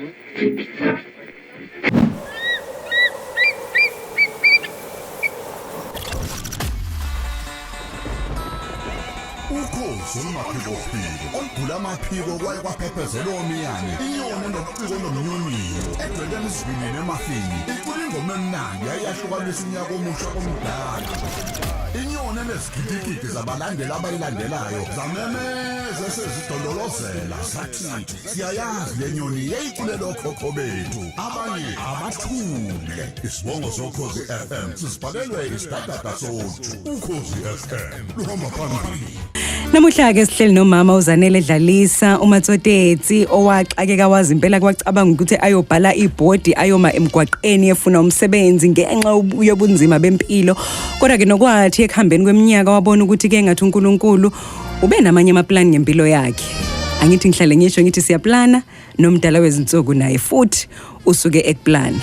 Ukhozi olumaphikophiko olugula amaphiko kwaye kwaphephezela omiyane, inyoni enobuciko nomnyonyiyo edwebela isivinini emafini, icula ingoma emnandi yayahlukanisa unyaka omusha komdala. Inyoni enezigidigidi zabalandeli abayilandelayo zamemeza esezidondolozela zathi siyayazi le nyoni yayiculela okhokho bethu, abanye abathule. Isibongo soKhozi FM sisibhalelwe isidadada soju. Ukhozi FM luhamba phambili. Namuhla ke sihleli nomama uZanele Dlalisa uMatsotetsi owaxakeka wazi impela kwacabanga ukuthi ayobhala ibhodi ayoma emgwaqeni efuna umsebenzi ngenxa yobunzima bempilo, kodwa ke nokwathi ekuhambeni kweminyaka wabona ukuthi ke ngathi uNkulunkulu ube namanye amaplani ngempilo yakhe. Angithi ngihlale ngisho ngithi siyaplana nomdala wezinsuku naye futhi usuke ekuplana.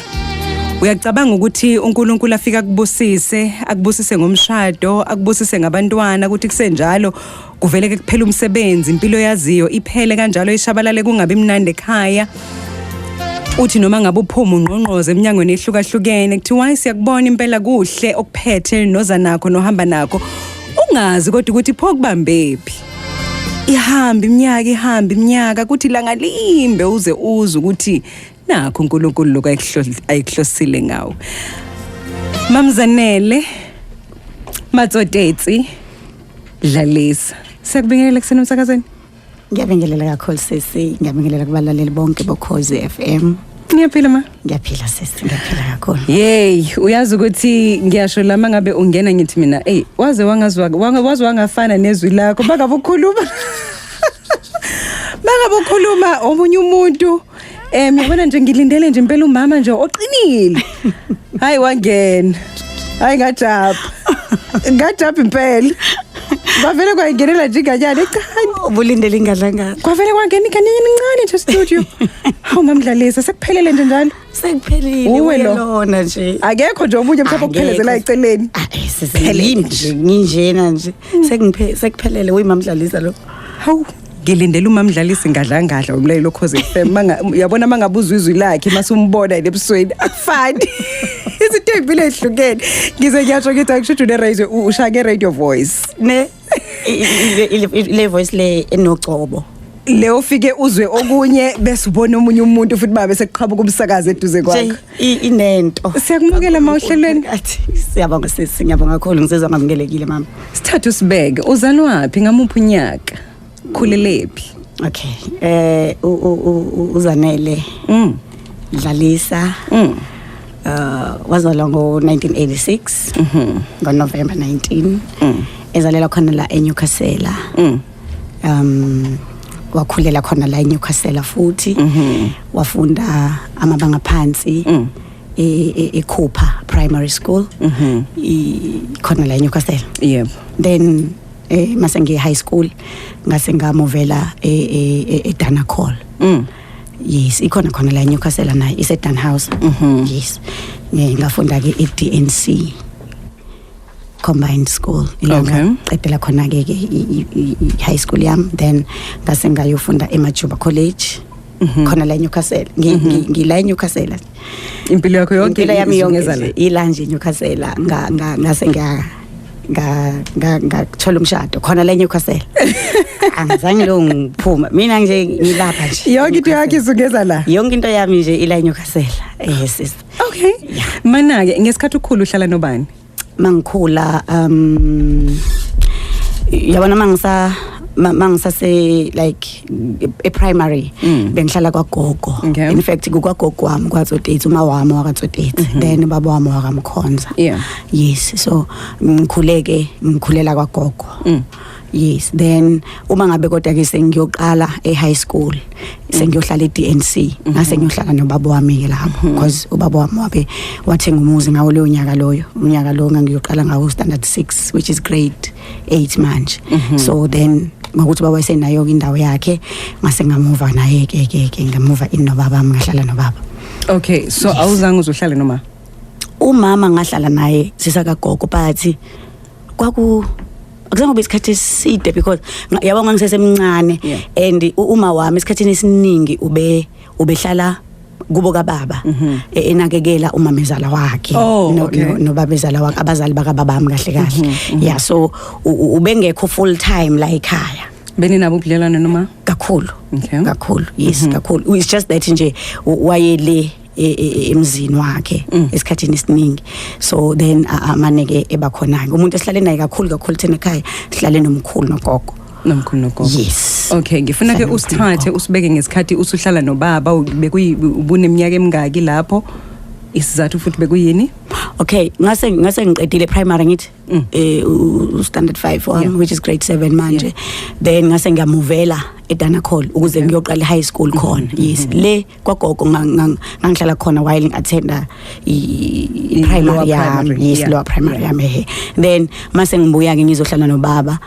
Uyacabanga ukuthi uNkulunkulu afika akubusise, akubusise ngomshado, akubusise ngabantwana, ukuthi kusenjalo kuvele ke kuphela umsebenzi, impilo yaziyo iphele kanjalo ishabalale kungabi mnandi ekhaya. Uthi noma ngabe uphuma ungqongqoze eminyangweni ehlukahlukene kuthiwa hayi siyakubona impela kuhle okuphethe noza nakho nohamba nakho, ungazi kodwa ukuthi pho kubambephi. Ihamba iminyaka, ihamba iminyaka, kuthi langa limbe uze uze ukuthi nakho uNkulunkulu lokho ayikuhlosile ngawo. Mamzanele Matsotetsi Dlalisa, siyakubingelela kuseni emsakazweni. Ngiyabingelela kakhulu sisi, ngiyabingelela kubalaleli bonke boKhozi FM. Ngiyaphila ma. Ngiyaphila sisi, ngiyaphila kakhulu. Yey, uyazi ukuthi ngiyasho la mangabe ungena ngithi mina, ey, waze wangazwa waze wangafana nezwi lakho bangabe ukhuluma. Bangabe ukhuluma omunye umuntu. Ngiyabona nje ngilindele nje impela umama nje oqinile. Hayi wangena. Hayi ngajabha. Ngajabha impela. Bavele kwayingenela nje inganyana encane. Ubulindele ingadlangala. Kwavele kwangena inganyana encane nje studio. Hawu mamdlalisa sekuphelele nje njalo. Sekuphelile Uwe lo. lona nje. Akekho nje omunye mhlawumbe okuphelezela eceleni. Ah, sisi yimi nje nginjena nje. Sengiphe sekuphelele uyimamdlalisa lo. Hawu ngilindele umamdlalisi ngadlangadla umlayelo Khozi FM manga uyabona mangabuzwa izwi lakhe masumbona yena ebusweni akufani. Izinto ezimbili ezihlukene. Ngize ngiyasho ngithi akusho une radio ushake radio voice. Ne le voice le enogcobo. Le ufike uzwe okunye bese ubona omunye umuntu futhi babe sekuqhamuka umsakazo eduze kwakho. Nje inento. Siyakumukela ma ohlelweni. Athi siyabonga sisi, ngiyabonga kakhulu ngizizwa ngamukelekile mama. Sithathu sibeke uzalwaphi ngamuphi unyaka? Khulelephi? Okay. Uzanele. Dlalisa. Wazalwa ngo 1986. Ngo November 19. Ezalela khona la eNewcastle. Wakhulela khona la eNewcastle futhi. Wafunda amabanga phansi. eCooper Primary School. Khona la eNewcastle. Yebo. Then mase ngiye high school ngase ngamuvela eDanacol. Yes, ikhona khona la eNewcastle nayo ise Dan House. Yes. Ngafunda ke eDNC Combined School. Ngaqedela khona ke high school yami, then ngase ngayofunda eMajuba College. Khona la eNewcastle. Ngila eNewcastle. Impilo yakho yonke Impilo yami yonke izungeza la. nje ila nje eNewcastle nga ngase nga nga ngathola umshado khona la eNewcastle. Angizange lo ngiphuma. Mina nje ngilapha nje. Yonke into yakho izungeza la. Yonke into yami nje ila eNewcastle. Sis. Okay. Mana ke ngesikhathi ukhulu uhlala nobani? Mangikhula yabona mangisa mangisase like e primary bengihlala kwagogo. In fact kukwagogo wami kwaTsotetsi, uma wami wakaTsotetsi, then ubaba wami wakaMkhonza. Yes, so ngikhuleke ngikhulela kwagogo. Yes, then uma ngabe kodwa ke sengiyoqala e high school sengiyohlala e DNC, ngase ngiyohlala nobaba wami ke lapho because ubaba wami wabe wathenga umuzi ngawo leyo nyaka loyo, unyaka lo ngangiyoqala ngawo standard 6 which is grade 8 manje. So then ngokuthi baba wayesenayo indawo yakhe ngase ngamuva naye ke ke ke ngamuva in nobaba ngahlala nobaba. Okay, so awuzange uzohlala noma? Umama ngahlala naye sisakagogo, but kwaku akuzange kube isikhathi eside because yabo ngangisesemncane and uma wami esikhathini esiningi ubehlala Kubo kababa, enakekela umamezala wakhe. Oh, no, okay. No, nobabezala wakhe, abazali bakababami kahle kahle. Yeah, so ubengekho full time la ekhaya. Beninabo ubudlelwane noma? Kakhulu. Kakhulu, yes, kakhulu. It's just that nje wayele emzini wakhe esikhathini esiningi, so then amaneke ebakhona ke umuntu esihlale naye kakhulu kakhulu thina ekhaya, sihlale nomkhulu nogogo. Nomkhulu nogogo. Yes. Okay, ngifuna ke Sihlale nomkhulu usithathe nogogo. Usibeke ngesikhathi usuhlala nobaba. Bekuyi ubuneminyaka emingaki lapho? Isizathu futhi bekuyini? Okay, ngase ngiqedile primary, ngithi standard 5 wami, which is grade 7 manje. Then ngase ngiyamuvela eDanacol ukuze ngiyoqala high school khona. Yes, le kwagogo ngangihlala khona while ngi-attenda Lower i-primary yami. Primary, Yes, lower primary yami, ehe. Then mase ngibuya ke ngizohlala nobaba,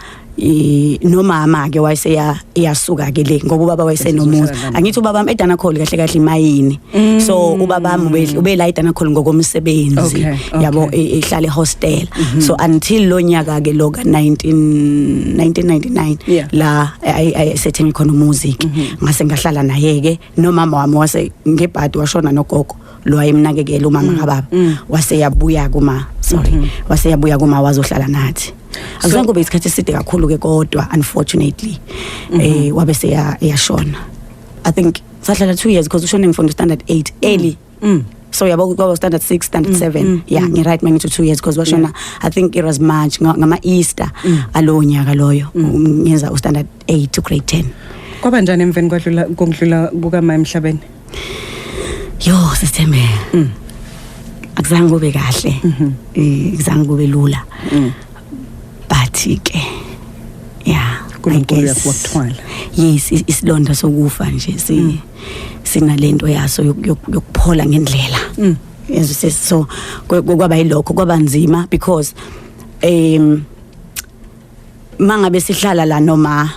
nomama ke wayeseya iyasuka ke le ngoba ubaba wayesenomuzi. Usezohlala nomama. Angithi ubaba eDanacol kahle kahle imayini, so ubaba ube la eDanacol ngokomsebenzi. Yabo, ehlala ehostel, so until lo nyaka ke lo ka 19 1999 la ayesethenge khona umuzi ke, ngase ngahlala naye ke nomama wami. Wase ngebhadi washona nogogo lo wayemnakekela umama kababa, wase yabuya kuma, sorry, wase yabuya kuma wazohlala nathi. Akuzange kube isikhathi eside kakhulu ke, kodwa unfortunately wabe seya eyashona. I think sahlala 2 years because ushone ngifunda standard 8 early. So yabo, kwaba standard 6, standard 7. Yeah, ngi right mangithi 2 years because washona, I think it was March, ngama Easter alowo nyaka loyo, ngenza u standard 8 to grade 10. Kwaba njani emveni kwadlula kokudlula kukama emhlabeni? Yo, sisithembe, akuzange kube kahle, kuzange kube lula, but ke yeah, I uNkulunkulu guess. uyakuthwala. Yes, isilonda sokufa nje si sinalento yaso yokuphola ngendlela. Yes, so kwaba yilokho, kwaba nzima because mangabe sihlala la noma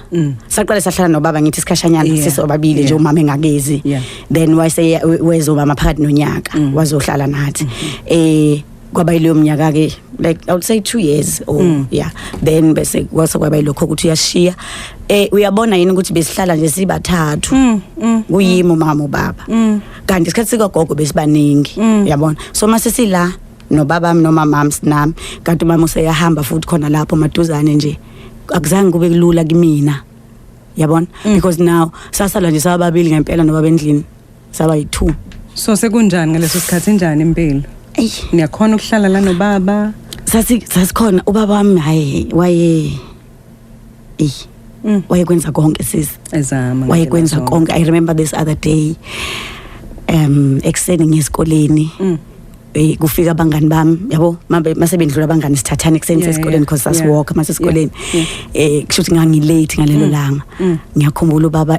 saqale sahlala nobaba, ngithi isikhashanyana, sisobabili nje, umama engakezi. Then wayese wezobama phakathi nonyaka, wazohlala nathi. Kwaba yileyo minyaka ke, like I would say 2 years or yeah, then bese kwase kwaba yilokho ukuthi uyashiya. Uyabona yini ukuthi besihlala nje sibathathu, kuyimi, umama, ubaba, kanti isikhathi sikagogo besibaningi, yabona? So mase sila nobaba noma mama sinami, kanti umama useyahamba futhi khona lapho maduzane nje, akuzange kube kulula kimina, yabona, because now sasala nje sababili ngempela nobaba endlini, saba yi2. So sekunjani ngaleso sikhathi, injani impilo? Ey. Niyakhona ukuhlala la nobaba? Sasikhona. Ubaba wami, hayi, waye eh wayekwenza konke, sis. Ezama. Wayekwenza ngendlela zonke. konke. I remember this other day, ekuseni ngesikoleni, kufika abangani bami, yabo, mabe mase bendlula abangani, sithathana ekuseni sesikoleni because sasiwalk mase esikoleni. Kusho ukuthi ngangi-late ngalelo langa. Ngiyakhumbula ubaba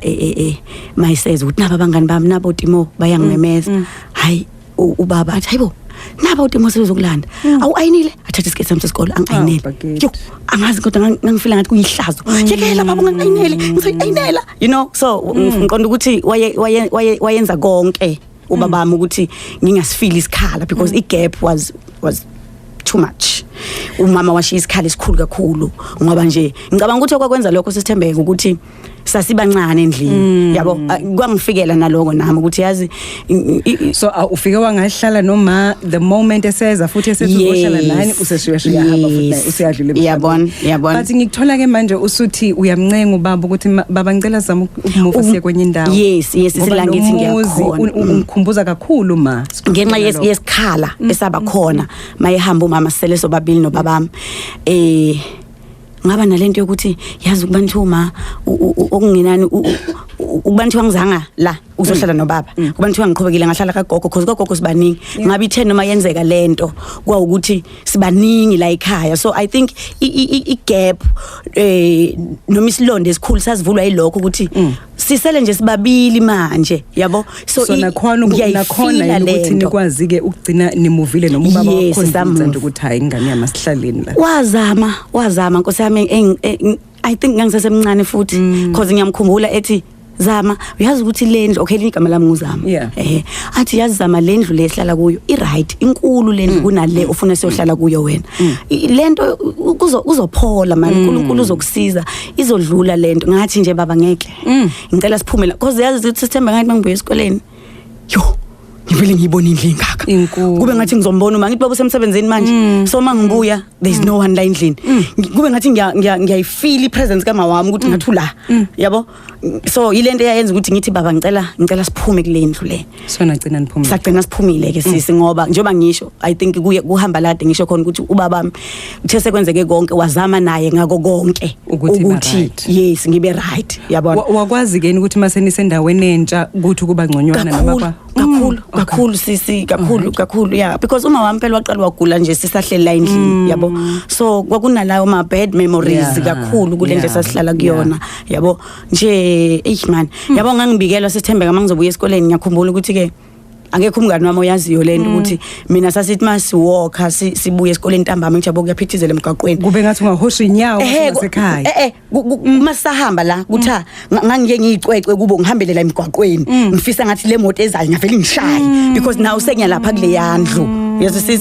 mayiseza ukuthi naba abangani bami, nabo Timo, bayangimemeza. Hayi, ubaba athi, "Hayibo, naba uTimo sebezokulanda, awu ayinile." Athatha isiketi sami sesikole angayinele. Bakit. Yo, angazi, kodwa ngangifila ngathi kuyihlazo. "Yekela baba, ungangayineli, ngizoyayinela." So ngiqonda ukuthi waye waye waye wayenza konke ubabami ukuthi ngingasifili isikhala because i-gap was too much. Umama washiya isikhala esikhulu kakhulu, ngoba nje ngicabanga ukuthi okwakwenza lokho, sisithembeke, ukuthi sasibancane endlini, yabo. Kwangifikela naloko nami ukuthi yazi So ufike wangahlala noma the moment eseza futhi esethi uzohlala nani, useshiyashiya hamba futhi naye, useyadlula emhlabeni. Yabona, yabona. But ngikuthola ke manje usuthi uyamncenga ubaba ukuthi, "Baba, ngicela zama ukumove siye kwenye indawo." Yes, Ngoba sila lo ngithi muzi ngiyakhona. ungikhumbuza kakhulu ma. Ngenxa Lokho. yesikhala esaba khona mayehamba umama, sele sobabili nobabami, ngaba nalento yokuthi yazi ukuba nithiwa uma okungenani ukuba nithiwa ngizanga la uzohlala nobaba, kuba nithiwa ngiqhubekile ngahlala kagogo, cause kagogo sibaningi, ngabe ithe noma yenzeka lento kwawukuthi sibaningi la ekhaya. So I think i gap noma isilonda esikhulu sasivulwa yilokho ukuthi sisele nje sibabili manje, yabo. So nakhona nakhona ngiyayifila yini ukuthi lento. nikwazi ke ukugcina nimuvile noma ubaba Yes, wakhonza samove. nje ukuthi hayi, ingane yami, asihlaleni la? Wazama, wazama, nkosi yami. I think ngangisesemncane futhi because ngiyamkhumbula ethi, "Zama, uyazi ukuthi le ndlu," okay, igama lami nguZama, athi, "Yazi Zama, le ndlu le esihlala kuyo i right, inkulu le ndlu kunale ufuna siyohlala kuyo wena. Lento kuzo uzophola man, uNkulunkulu uzokusiza, izodlula lento." Ngathi nje, "Baba, ngeke, ngicela siphume la," because yazi ukuthi sithemba ngathi mangibuye esikoleni, yo. Ngivele ngiyibona indlu engaka. Inkulu. Kube ngathi ngizombona uma ngithi baba usemsebenzini manje. So mangibuya, there is no one la endlini. Kube ngathi ngiyayifeel ipresence kama wami ukuthi ngathi ula. Yabo? So ilento eyayenza ukuthi ngithi, "Baba, ngicela siphume kule ndlu le." So nagcina niphumile? Sagcina siphumile ke, sisi, ngoba njengoba ngisho, I think kuye kuhamba lade ngisho khona ukuthi ubaba uthe sekwenzeke konke, wazama naye ngako konke ukuthi ba right. Yes, ngibe right, yabona. Wakwazi ke ukuthi mase nisendaweni entsha ukuthi kuba ngconywana noma Kakhulu. kwa Kakhulu, kakhulu, sisi, kakhulu, kakhulu, yeah, because uma wami phela waqala wagula nje sisahleli la endlini, yabo. So kwakunalayo ma bad memories kakhulu kule ndlu esasihlala kuyona, yabo nje. Eish man, yabo, ngangibikelwa sithembeka mangizobuya esikoleni. Ngiyakhumbula ukuthi ke akekho umngani wami oyaziyo lento ukuthi mina sasithi masiwalka sibuye esikoleni ntambama, ngithi yabo kuyaphithizela emgaqweni. Kube ngathi ungahosha inyawo Ehhe, ngasekhaya. Masahamba la kutha ngangiye ngiyicwecwe kubo, ngihambele la emgwaqweni, ngifisa ngathi le moto ezayo ngavele ngishaye, because now sengiyalapha kule yandlu yeso, sis.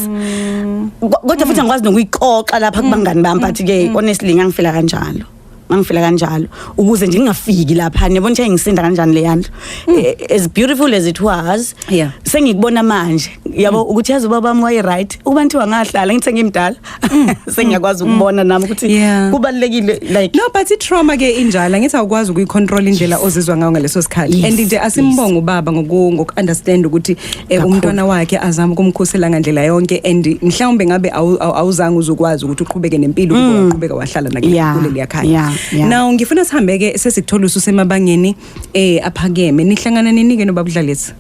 Kodwa futhi angikwazi nokuyixoxa lapha kubangani bami, but ke honestly ngangifila kanjalo ukuze nje ngingafiki lapha, yabona nje ngisinda kanjani le yandlu. As beautiful as it was, sengikubona manje, yabo, ukuthi yazi ubaba wami waye right ukuba ngithi wangahlala ngithi sengimdala, sengiyakwazi ukubona nami ukuthi kubalekile, like. No, but i-trauma ke injalo, ngithi awukwazi ukuyicontrol indlela ozizwa ngayo ngaleso sikhathi. And nje asimbonga ubaba ngoku understand ukuthi Kakhulu. umntwana wakhe azama ukumkhusela ngandlela yonke, and mhlawumbe ngabe awuzange uzukwazi ukuthi uqhubeke nempilo ukuba waqhubeka wahlala kuleli khaya. Yeah. Now ngifuna sihambe ke sesikuthola ususemabangeni aphakeme. Nihlangana nini ke nobaba Dlalisa?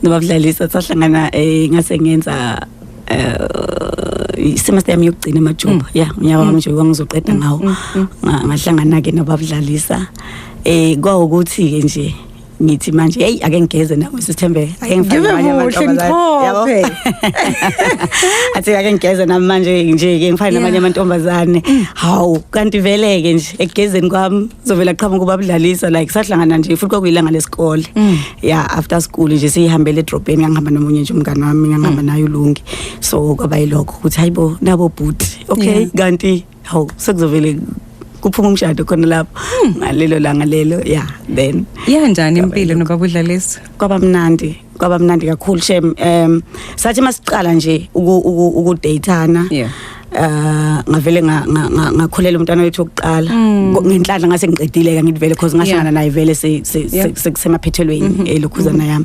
Nobabudlalisa sahlangana ngase ngenza isemester yami yokugcina emajuba, yeah, unyaka wami nje wangizoqeda ngawo. Ngahlangana ke nobabudlalisa, kwawukuthi ke nje ngithi manje, hey, ake ngigeze nami, sithembe, ake ngifane Ngibe namanye muhle, amantombazane, yabo. ngithophe. Athi ake ngigeze nami manje nje ke ngifane namanye amantombazane. Hawu, kanti vele ke nje ekugezeni kwami zovela qhamuka ubabudlalisa. Like, sahlangana nje futhi kwakuyilanga lesikole, yeah, after school nje siyihambele edrobheni. Ngangihamba nomunye nje umngane wami, ngangihamba naye uLungi. So kwaba yilokho ukuthi hayibo, nabo bhuti, okay. Kanti hawu, sekuzovele kuphuma umshado khona lapho ngalelo langa lelo, yeah, then Yanjani impilo nobaba uDlalisa? Kwaba mnandi, kwaba mnandi kakhulu, shem. Sathi masiqala nje ukudatana, ngavele ngakhulela umntwana wethu wokuqala. Ngenhlanhla ngase ngiqedile ke, ngithi vele because ngahlangana naye vele sekusemaphethelweni elokhuzana yami.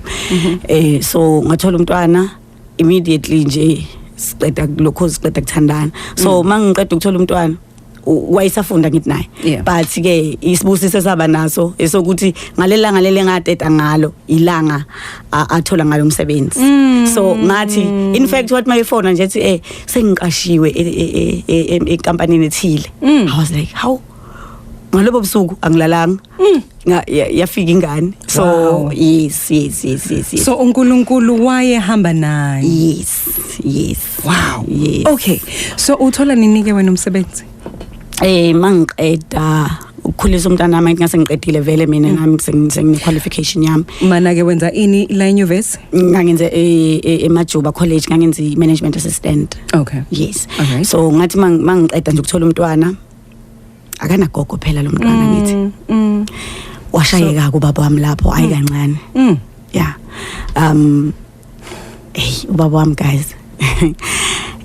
So ngathola umntwana immediately nje siqeda lokho, siqeda kuthandana. So mangiqeda ukuthola umntwana, wayesafunda, ngithi naye, but ke isibusiso saba naso esokuthi ngalelanga lele ngateta ngalo ilanga athola ngalo umsebenzi. So ngathi, in fact, wathi mayefona nje ethi sengiqashiwe enkampanini ethile, I was like, how? Ngalobo busuku angilalanga. Yafika ingane. So yes. So uNkulunkulu wayehamba naye. Yes. Wow. Yes. Okay, so uthola nini ke wena umsebenzi? Mangiqeda ukukhulisa umntana wami, ngase ngiqedile vele mina nami, sengine qualification yami. Mana ke wenza ini la enyuvesi? Ngangenze eMajuba College, ngangenza i-management assistant. Yes. So ngathi mangiqeda nje ukuthola umntwana, akanagogo phela lo mntwana, ngithi washayeka kubaba wami lapho, hayi kancane. Yeah, hey, ubaba wami, guys,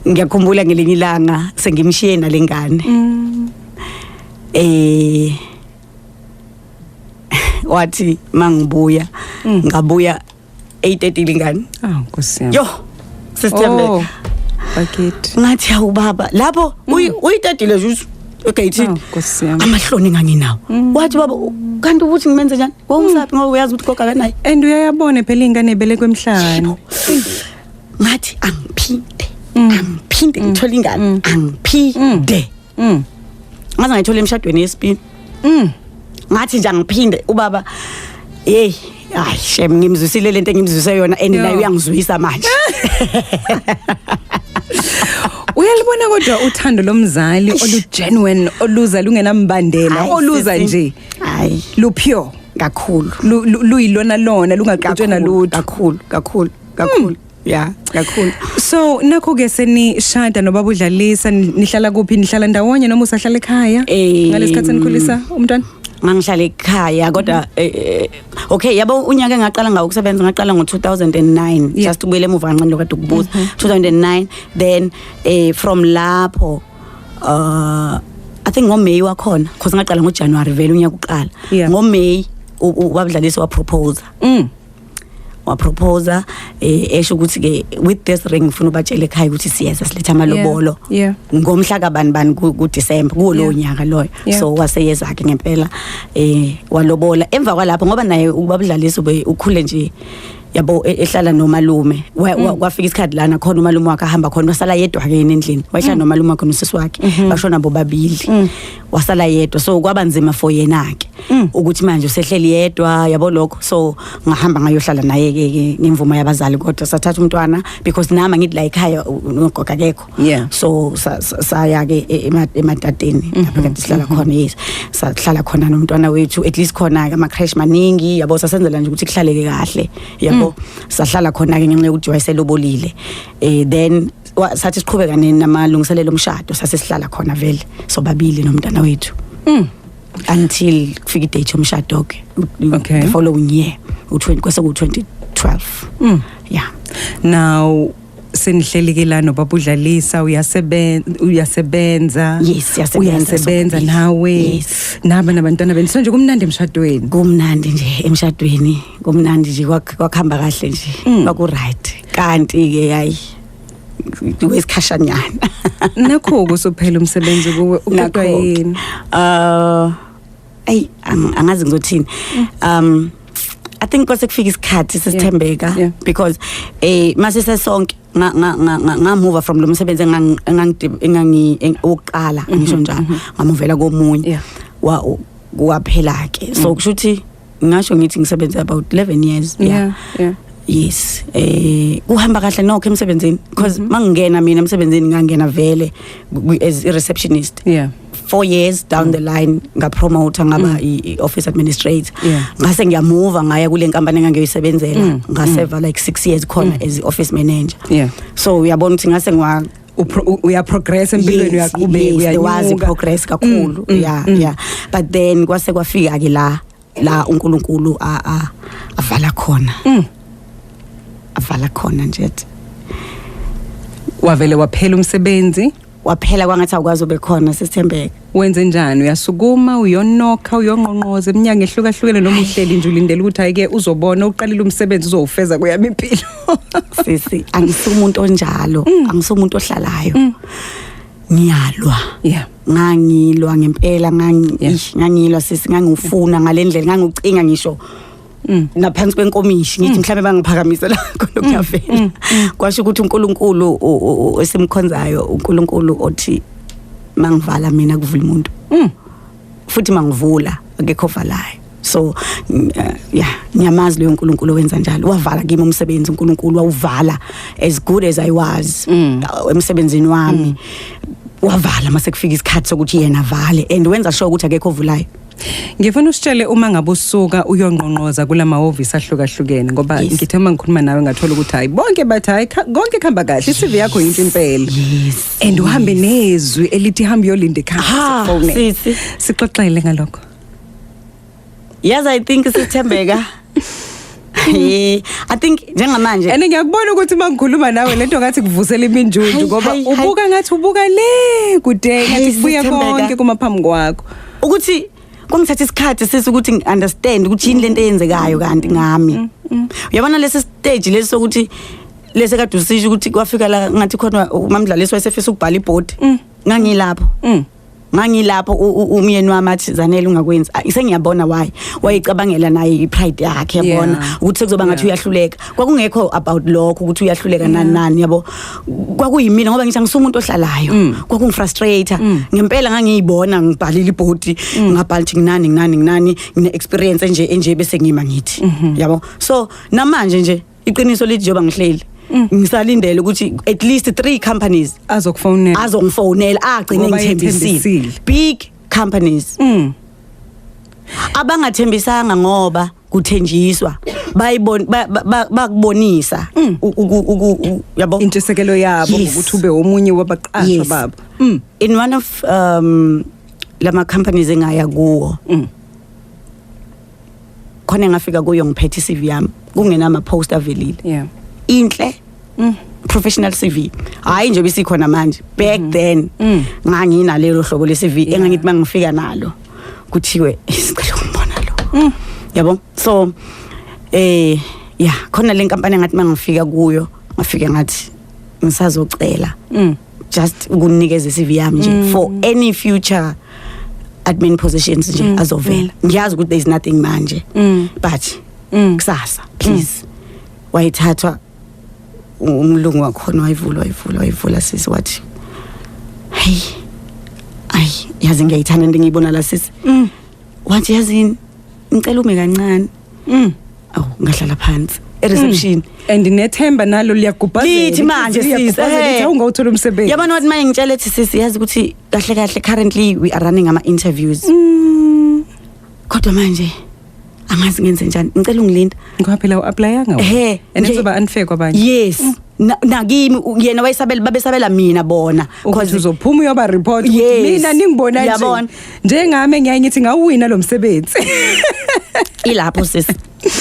ngiyakhumbula ngelinye ilanga sengimshiye nalengane, wathi mangibuya, ngabuya 8:30 lingane. Ah, Nkosi yami. Yo, sister. Oh, bakithi. Ngathi, "Hawu baba," lapho uyitadile nje egeyithini. Oh, Nkosi yami. Amahloni nganginawo. Wathi, "Baba, kanti ukuthi ngimenze njani? Wawungisaphi? Ngoba uyazi ukuthi gogo akanayo." And uyayabona phela ingane ebelekwe emhlane. Ngathi angiphinde, angiphinde ngithole ingane, angiphinde. Ngaze ngayithola emshadweni yesibili. Ngathi nje angiphinde. Ubaba, hey, hayi shem, ngimzwisile lento engimzwise yona, and naye uyangizwisa manje. Uyalibona kodwa uthando lomzali olu genuine, oluza lungenambandela, Hayi, oluza sisi. nje Hayi. lu pure. Kakhulu. Luyilona lona lungaqutshwe nalutho. Kakhulu, kakhulu, kakhulu, yeah, kakhulu. So nakho ke senishada nobaba uDlalisa, nihlala kuphi? Nihlala ndawonye noma usahlala ekhaya ngalesikhathi enikhulisa umntwana? Ngangihlala ekhaya kodwa okay, yabo, unyaka engaqala ngawo ukusebenza, ngaqala ngo-2009. Just ubuyele emuva kancane lokade ukubuza 2009, then from lapho I think ngoMay wakhona, because ngaqala ngoJanuary vele unyaka uqala. NgoMay ubaba Dlalisa wapropose. Waproposa esho ukuthi ke with this ring ngifuna ubatshele ekhaya ukuthi siyeza siletha amalobolo ngomhla kabani bani ku December kuwo lo nyaka loyo. So waseyeza ke ngempela, walobola emva kwalapho, ngoba naye ubaba Dlalisa ube ukhule nje, yabo, ehlala nomalume. Kwafika isikhathi lana khona umalume wakhe ahamba khona, wasala yedwa ke yena endlini. Wayehlala nomalume wakhe nosisi wakhe, bashona bobabili, wasala yedwa, so kwaba nzima for yena ke ukuthi manje usehleli yedwa, yabo, lokho. So ngahamba ngayohlala naye ke ngemvumo yabazali, kodwa sathatha umntwana because nami ngithi la ekhaya ugogo akekho. So saya ke ematateni lapho kade sihlala khona. Yes, sahlala khona nomntwana wethu, at least khona ke ama creche maningi, yabo, sasenzela nje ukuthi kuhlaleke kahle, yabo. Sahlala khona ke ngenxa yokuthi wayeselobolile. Then sathi siqhubeka namalungiselelo omshado, sase sihlala khona vele sobabili nomntwana wethu until kufika idate yomshado ke the following year, u20, kwase ku 2012. Yeah. Now senihleli ke la nobaba uDlalisa, uyasebenza? Yes, siyasebenza Uyasebenza sobabili. nawe? Yes. Naba nabantwana benu, so nje kumnandi emshadweni? Kumnandi nje emshadweni, kumnandi nje, kwakuhamba kahle nje, kwaku right, kanti ke hayi, kwesikhashanyana. Nakho kusuphela umsebenzi kuwe, uqedwa Nakho-ke. yini? Ayi, angazi ngizothini. I think kwase kufika isikhathi, sisithembeka, because mase sesonke nga move from lo msebenzi engangi oqala, ngisho njalo, ngamuvela komunye. Wa kwaphela ke, so kusho ukuthi ngisho ngithi ngisebenze about 11 years. Yes, kuhamba kahle nokho emsebenzini, because mangingena mina emsebenzini ngangena vele as a receptionist. 4 years down the line ngapromote, ngaba i-office administrator. Ngase ngiyamuva ngaya kule nkampani engangiyoyisebenzela, ngaseva like 6 years khona as i-office manager. So uyabona ukuthi ngase ngiwa Uyaprogress empilweni, uyaqhubeka. Yes, there was Uyanyuka. progress kakhulu. Yeah, but then kwase kwafika ke la uNkulunkulu a avala khona. Avala khona nje athi Wavele waphela umsebenzi? Waphela, kwangathi awukwazi ube khona, sisithembeka. Wenze njani? Uyasukuma uyonokha, uyonqonqoza eminyango ehlukahlukene, noma uhleli nje ulindele ukuthi hayi-ke uzobona, uqalile umsebenzi, uzowufeza kuyami impilo? Sisi, angisumuntu onjalo, angisumuntu ohlalayo, ngiyalwa. Ngangilwa ngempela, ngangi ngangilwa sisi, ngangifuna ngalendlela, ngangiucinga ngisho naphansi kwenkomishi, ngithi mhlawumbe bangiphakamisa la khona kuyavela. Kwasho ukuthi uNkulunkulu esimkhonzayo, uNkulunkulu othi mangivala mina kuvula umuntu, futhi mangivula akekho ovalayo. So yeah, ngiyamazi leyo uNkulunkulu owenza njalo. Wavala kimi umsebenzi uNkulunkulu, wawuvala as good as I was emsebenzini wami. Wavala mase kufika isikhathi sokuthi yena avale, and wenza sure ukuthi akekho ovulayo. Ngifuna usitshele, uma ngabe usuka uyonqonqoza kula mahhovisi ahlukahlukene, ngoba ngithe uma ngikhuluma nawe ngathola ukuthi hayi, bonke bathi hayi, konke kuhamba kahle, i-CV yakho yinto impela, and uhambe nezwi elithi hamba uyolinda ekhaya, Ha, sikufonele. Sisi. Sixoxele ngalokho. Yes, I think, sithembeka, I think njengamanje And ngiyakubona ukuthi uma ngikhuluma nawe lento ngathi kuvusela iminjunju, Hayi, ngoba hayi, hayi. ubuka ngathi ubuka le kude, ngathi Hayi, kubuya Sithembeka. konke kuma phambi kwakho. Ukuthi kwangithatha isikhathi sisi ukuthi ngi-understand ukuthi yini lento eyenzekayo kanti ngami. Uyabona lesi stage lesi sokuthi lesi kade usisho ukuthi kwafika la ngathi khona umamdlalisi wayesefisa ukubhala ibhodi, ngangilapho. Ngangilapho, umyeni wami athi, "Zanele, ungakwenzi." Ah, sengiyabona why wayicabangela naye ipride yakhe, yabona, ukuthi sekuzoba ngathi uyahluleka. Kwakungekho about lokho ukuthi uyahluleka nani nani, yabo, kwakuyimina ngoba ngithi angisumuntu ohlalayo, kwakungifrustrate ngempela. Ngangiyibona ngibhalile ibhodi, ngabhala ukuthi nginani, nginani, nginani, ngine experience enje enje, bese ngima ngithi, yabo. So namanje nje iqiniso lithi njengoba ngihleli ngisalindele ukuthi at least 3 companies Azokufonela. Azongifonela, agcine Ngoba ngithembisile. yethembisile. Big companies abangathembisanga ngoba kuthenjiswa, bayibona, bakubonisa yabo Intshisekelo yabo ukuthi ube omunye wabaqashwa babo. In one of lama companies engaya kuwo, Khona engafika kuyo ngiphethe iCV yami, kungenama post avelile. Inhle professional CV, hayi nje bisikhona manje, back then nganginalelo hlobo le CV engangithi mangifika nalo kuthiwe, "Sicela ukumbona lo," yabo. So yeah, khona le nkampani engathi mangifika kuyo, ngafika ngathi ngisazocela just ukunikeza iCV yami nje for any future admin positions nje azovela. Ngiyazi ukuthi there is nothing manje, but kusasa please. Wayithathwa umlungu wakhona, wayivula, wayivula, wayivula sisi, wathi, "Hey, ayi, yazi ngiyayithanda into engiyibona la, sisi." Wathi, "Yazini, ngicela ume kancane." Awu, ngahlala phansi e-reception. And nethemba nalo liyagubhazela. Lithi manje, sis, Lithi awungawuthola umsebenzi. Yabona, wathi manje ngitshela, ethi, "Sisi, yazi ukuthi kahle kahle currently we are running ama interviews, kodwa manje angazi ngenze njani, ngicela ungilinda." Ngoba phela u-applyanga. Ehhe, And nje- kuzoba unfair kwabanye. Yes. Nakimi yena wayesabela, babesabela mina bona. Ukuthi uzophuma uyoba report ukuthi mina ningibona nje. Yabona. Njengami ngiyaye ngithi ngawina lo msebenzi. Ilapho sisi,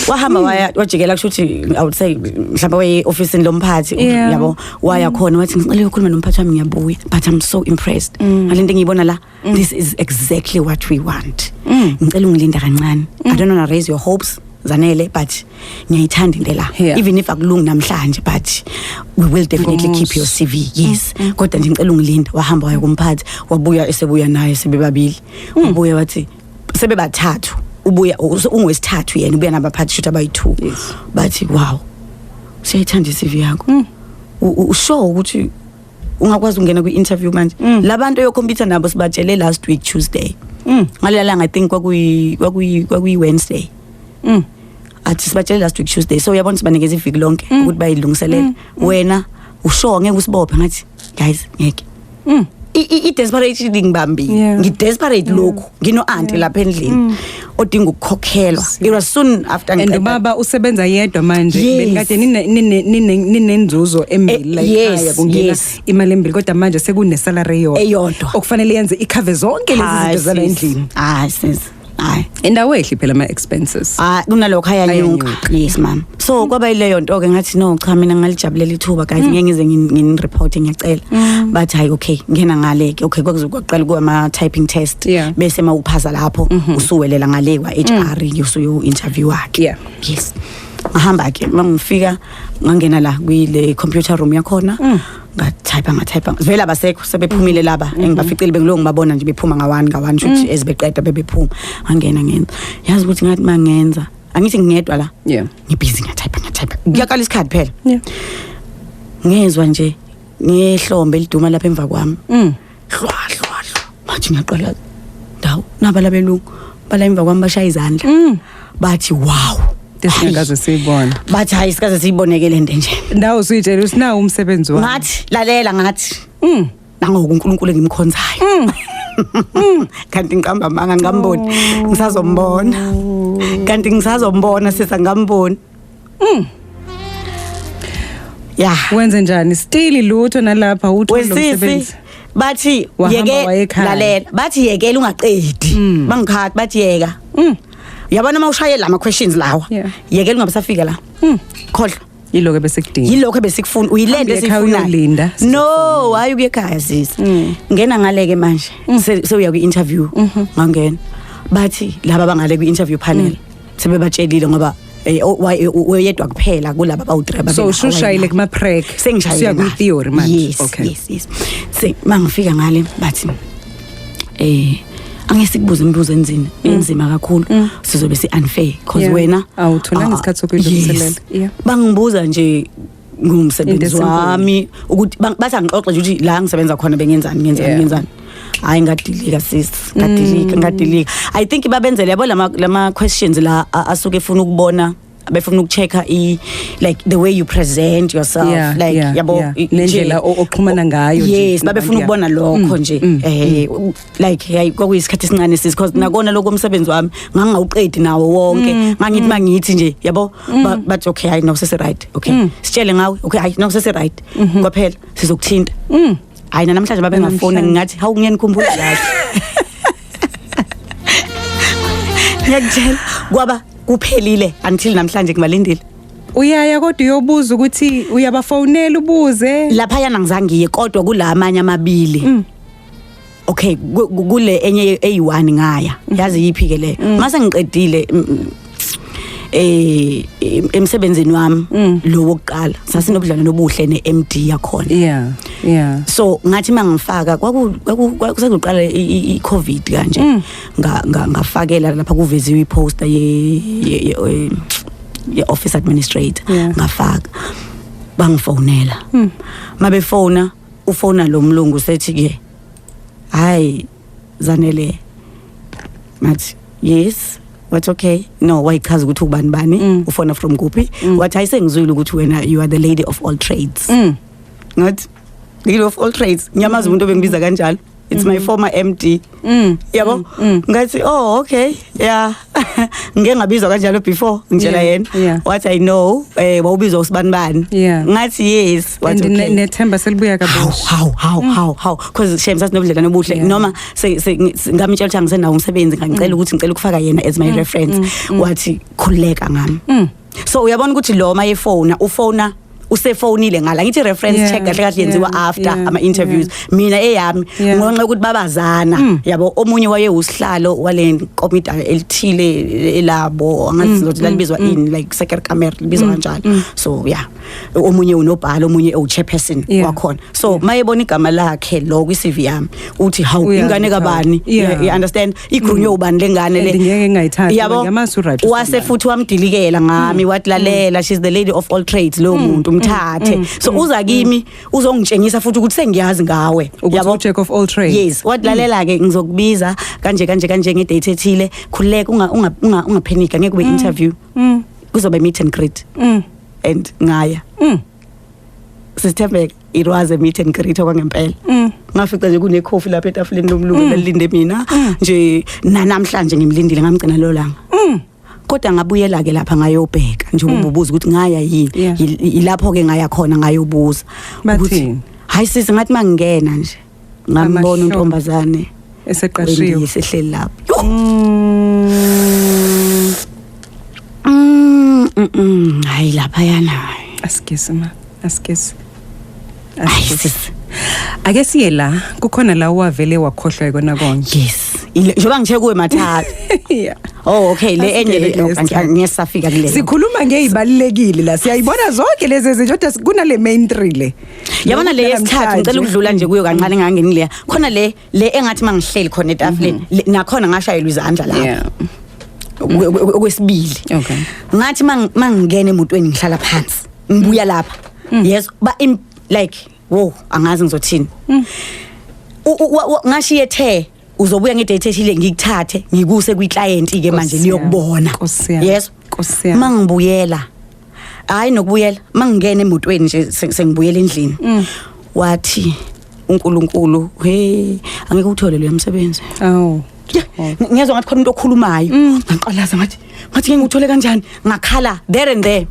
wahamba waya, wajikela, kusho ukuthi I would say mhlawumbe waye office lomphathi. Yabo, waya khona, wathi, "Ngicela ukukhuluma nomphathi wami, ngiyabuya, but I'm so impressed ngalento engiyibona la. This is exactly what we want. Ngicela ungilinda kancane. I don't want to raise your hopes, Zanele, but ngiyayithanda into la. Even if akulungi namhlanje, but we will definitely keep your CV, yes, kodwa nje ngicela ungilinda." Wahamba waya kumphathi, wabuya, esebuya naye sebebabili. Wabuya wathi sebebathathu, ubuya ungowesithathu yena, ubuya nabaphathi shothi abayi-2. Bathi, "Wow, siyayithanda i-CV yakho. Usure ukuthi ungakwazi ukungena kwi-interview manje? Labantu oyokhompyutha nabo sibatshele last week Tuesday." Ngalela langa, I think kwakuyi Wednesday. Athi, "Sibatshele last week Tuesday, so uyabona sibanikeza iviki lonke ukuthi bayilungiselele. Wena usure ngeke usibophe?" Ngathi, "Guys, ngeke." I-desperation ngibambile. Ngi-desperate lokhu, ngino auntie lapha endlini odinga ukukhokhelwa. It was soon after And ngiqeda. ubaba usebenza yedwa manje. Yes. Benikade ninenzuzo embili la ekhaya, kungena imali embili, kodwa manje sekune salary eyodwa Eyodwa. okufanele yenze icover zonke lezi zinto zala endlini. Hayi sis, hayi. Indawo ehli phela ama expenses. Ah, kunalokho, ayanyuka. Ayanyuka. Yes ma'am. So kwaba yileyo nto ke, ngathi, "No, cha, mina ngalijabulela ithuba, guys, ngeke ngize ngin report, ngiyacela." Bathi, "Hayi, okay, ngena ngale ke." Okay, kwakuzoqala kuma typing test. Bese mawuphasa lapho, usuwelela ngale kwa HR, usuyo interview wakhe. Yes, ngahamba ke, mangifika ngangena la kwile computer room yakhona, ngatype, ngatype, vele abasekho, sebephumile laba engibaficile. Bengiloko ngibabona nje bephuma nga-one nga-one, shuthi ezibeqeda bebephuma. Ngangena, ngenza, yazi ukuthi ngathi mangenza, angithi ngingedwa la, ngibhizi, ngiyatype, ngiyatype, kuyaqala isikhathi phela. Ngezwa nje ngehlombe eliduma lapha emva kwami. Hlwa hlwa hlwa, manje ngiyaqala ndawo, naba labelungu bala emva kwami, bashaya izandla. Bathi, "Wow." Desingakaze siyibone. Bathi, "Hayi, sikaze siyiboneke lento nje." Ndawo usuyitshela ukuthi nawu umsebenzi wami. Ngathi, lalela, ngathi, nangoku uNkulunkulu engimkhonzayo, kanti ngiqamba amanga, ngamboni, ngisazombona, kanti ngisazombona sisa ngamboni ya. Wenze njani? Still lutho nalapha, uthola Wesisi, umsebenzi. bathi Wahamba yeke. waya ekhaya. Lalela, bathi, "Yekela ungaqedi." Bangikhathi bathi, "Yeka, uyabona uma ushaye lama questions lawa, yekela, ungabusafika la, khohlwa." Yiloko bese kudinga. Yilokho ebesikufuna, uyilento Hamba ekhaya esiyifunayo. uyolinda. No, hayi ukuya ekhaya sisi. Ngena ngaleke manje, sewuya kwi-interview. Ngangena, bathi laba bangale kwi-interview panel sebebatshelile ngoba oyedwa kuphela kulaba abawu-3. So usushayile kuma prac. Sengishayile. Usuya kwi theory manje. Yes. Yes, se mangifika ngale bathi, "Angeke sikubuze imibuzo enzima, enzima kakhulu, sizobe si unfair because wena Awutholanga isikhathi sokuyilungiselela. Yes. Bangibuza nje Into ngumsebenzi esimple. wami ukuthi bathi angixoxe nje ukuthi la ngisebenza khona bengenzani, ngenzani, ngenzani. Hayi, ngadilika sis, ngadilika, ngadilika. I think babenzele, yabo, lama questions la asuke efuna ukubona, befuna ukuchecka i like the way you present yourself, like, yabo, Nendlela oxhumana ngayo nje Yes, babefuna nabantu, ukubona lokho nje. Like hayi, kwakuyisikhathi esincane sis, because nakona lokho umsebenzi wami ngangawuqedi nawo wonke. Ngangithi mangithi nje, yabo, bathi, "Okay, hayi, no, sese right. Okay, sitshele ngawe. Okay, hayi, no, sese right. Kwaphela, sizokuthinta." Hayi, namhlanje babengafoni. Namhlanje. Ngingathi, hawu, ngiyanikhumbula kahle, ngiyakutshela kwaba Kuphelile until namhlanje ngibalindile. Uyaya kodwa uyobuza ukuthi uyabafonela ubuze? Lapha yana ngizangiye, kodwa kula amanye amabili. Okay, kule enye eyi1 ngaya. Yazi yipi ke le? Mase ngiqedile emsebenzini wami lo wokuqala, sasinobudlelwano obuhle neMD yakhona. So ngathi mangifaka, kwaku kwakusezoqala i-COVID kanje, ngafakela lapha kuveziwe iposter ye office administrator. Ngafaka, bangifonela. Mabefona, ufona lo mlungu, sethi ke, "Hayi Zanele." Ngathi, "Yes." Wathi, "Okay." No, wayichaza ukuthi ubani bani, ufona from kuphi. Wathi, "Ayisengizwile ukuthi wena you are the lady of all trades." Ngathi, "Lady of all trades? Ngiyamazi umuntu obengibiza kanjalo, it's my former MD." Yabo, ngathi, "Oh, okay, yeah, ngike ngabizwa kanjalo before," ngitshela yena. Wathi, "I know, wawubizwa usibani bani." Ngathi, "Yes." Wathi, And "Okay." nethemba selibuya Hawu. kabusha. Hawu, hawu, hawu, hawu, because shame, sasinobudlelwane obuhle. Noma ngamtshela ukuthi angisenawo umsebenzi, ngangicela ukuthi ngicela ukufaka yena as my reference, wathi, "Khululeka ngami." So uyabona ukuthi lo mayefona, ufona usefonile ngala, ngithi reference check kahle kahle yenziwa after ama interviews. Mina eyami ngonxa ukuthi babazana, yabo, omunye waye usihlalo wale komiti elithile elabo, angazi ukuthi lalibizwa in like secretary, libizwa kanjalo. So yeah, omunye unobhala, omunye uchairperson wakhona. So mayebona igama lakhe lo kwi CV yami, uthi, "Hawu, ingane kabani?" You understand? Igrunywe ubani lengane le? And ngeke ngayithathi, Yabo. ngiyamazi u-right Wase uSibani. futhi wamdilikela ngami, wathi, "Lalela, she's the lady of all trades, lo muntu mthathe." So uza kimi uzongitshengisa futhi ukuthi sengiyazi ngawe. Ukuthi u-jack of all trades. Yes. Wathi, "Lalela ke, ngizokubiza kanje kanje kanje ngedate ethile. Khululeka, unga unga unga ungapanika, ngeke kube interview, kuzoba meet and greet." And ngaya. Sithembeka, it was a meet and greet okwangempela. Ngafica nje kunekhofi lapha etafuleni lomlungu, belinde mina nje. Namhlanje ngimlindile, ngamgcina lo langa. Kodwa ngabuyela ke lapha ngayobheka nje ububuza ukuthi ngaya yini. Ilapho ke ngaya khona ngayobuza. Bathini? Hayi sisi, ngathi mangingena nje, ngambona Amahlo. untombazane Eseqashiwe. esehleli lapho. Yoh! Hayi lapha yana. Asikisi ma, asikisi. Hayi. Asikisi. Sisi. Ake siye la, kukhona la wavele wakhohlwa ikona konke. Yes, njengoba ngithe kuwe mathathu. Oh, okay, le enye Asingene le kulesi. ngiyesafika kuleyo. Sikhuluma ngezibalekile la, siyayibona zonke lezi zinto, kodwa kunale main three le. Yabona le yesithathu, ngicela ukudlula nje kuyo kancane, ngangeni leya khona le engathi mangihleli khona etafuleni, nakhona ngashayelwa izandla lapho. Okwesibili, ngathi mangingena emotweni, ngihlala phansi, ngibuya lapha, yes, ba like, wo, angazi ngizothini. Ngashiye ethe uzobuya ngedate ethile, ngikuthathe ngikuse kwi-client ke manje Nkosi yami, niyokubona. Nkosi yami, Yes. Nkosi yami. Mangibuyela, hayi nokubuyela, mangingena emotweni nje, sengibuyela endlini, wathi uNkulunkulu, "Hey, angeke uthole lo msebenzi." Awu. Yeah, ngiyezwa ngathi khona umuntu okhulumayo. Ngaqalaza, ngathi ngeke ngikuthole kanjani? Ngakhala there and there.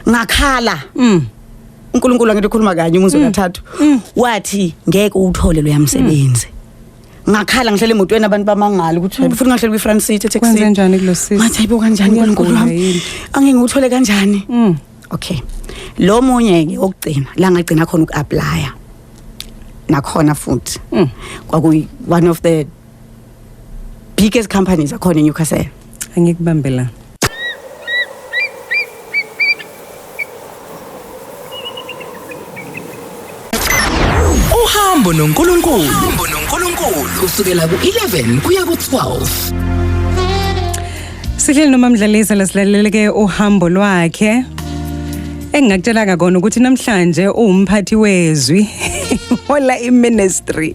Ngakhala. uNkulunkulu angithi ukhuluma kanye, umuzwe kathathu. Wathi ngeke uthole lo yamsebenzi. Ngakhala ngihlele emotweni, abantu bamangala ukuthi hayi, futhi ngahleli kwi front seat etaxi. Kwenze njani kulo sisi? Ngathi, "Hayibo, kanjani uNkulunkulu Uyagula wami? yini? Angeke ngikuthole kanjani?" Okay. Lo munye ke okugcina la ngagcina khona ukuapply nakhona futhi, kwakuyi one of the biggest companies akhona eNewcastle. Angikubambe la. Uhambo noNkulunkulu. Uhambo noNkulunkulu kusukela ku-11 kuya ku-12. Sihleli noMamdlalisa, lasilaleleke uhambo lwakhe. Engingakutshela kona ukuthi namhlanje uwumphathi wezwi, hola iministry.